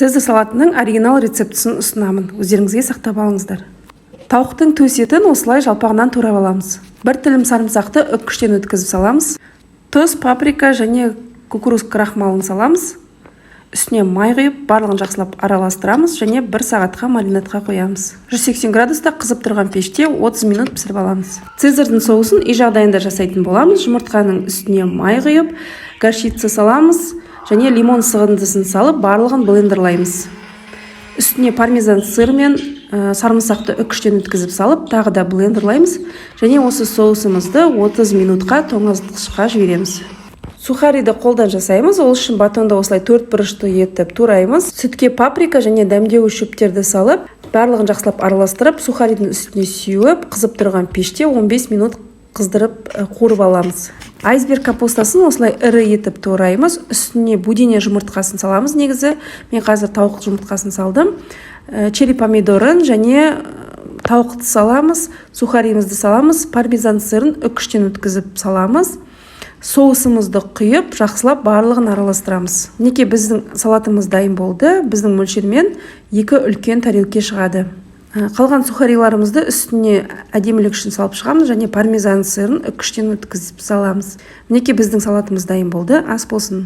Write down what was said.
Цезарь салатының оригинал рецептісін ұсынамын, өздеріңізге сақтап алыңыздар. Тауықтың төс етін осылай жалпағынан турап аламыз. Бір тілім сарымсақты үккіштен өткізіп саламыз. Тұз, паприка және кукуруз крахмалын саламыз. Үстіне май құйып, барлығын жақсылап араластырамыз және бір сағатқа маринадқа қоямыз. 180 градуста қызып тұрған пеште 30 минут пісіріп аламыз. Цезарьдың соусын үй жағдайында жасайтын боламыз. Жұмыртқаның үстіне май құйып, горчица саламыз және лимон сығындысын салып, барлығын блендерлаймыз. Үстіне пармезан сыр мен сарымсақты үккіштен өткізіп салып, тағы да блендерлаймыз және осы соусымызды 30 минутқа тоңазытқышқа жібереміз. Сухариді қолдан жасаймыз. Ол үшін батонды осылай төрт бұрышты етіп тураймыз. Сүтке паприка және дәмдеуіш шөптерді салып, барлығын жақсылап араластырып, сухаридің үстіне сеуіп, қызып тұрған пеште 15 минут қыздырып, қуырып аламыз. Айсберг капустасын осылай ірі етіп тураймыз. Үстіне бөдене жұмыртқасын саламыз. Негізі мен қазір тауық жұмыртқасын салдым. Черри помидорын және тауықты саламыз, сухариімізді саламыз, пармезан сырын үккіштен өткізіп саламыз, соусымызды құйып, жақсылап барлығын араластырамыз. Мінекей, біздің салатымыз дайын болды. Біздің мөлшермен екі үлкен тарелке шығады. Қалған сухариларымызды үстіне әдемілік үшін салып шығамыз және пармезан сырын үккіштен өткізіп саламыз. Мінекей, біздің салатымыз дайын болды. Ас болсын!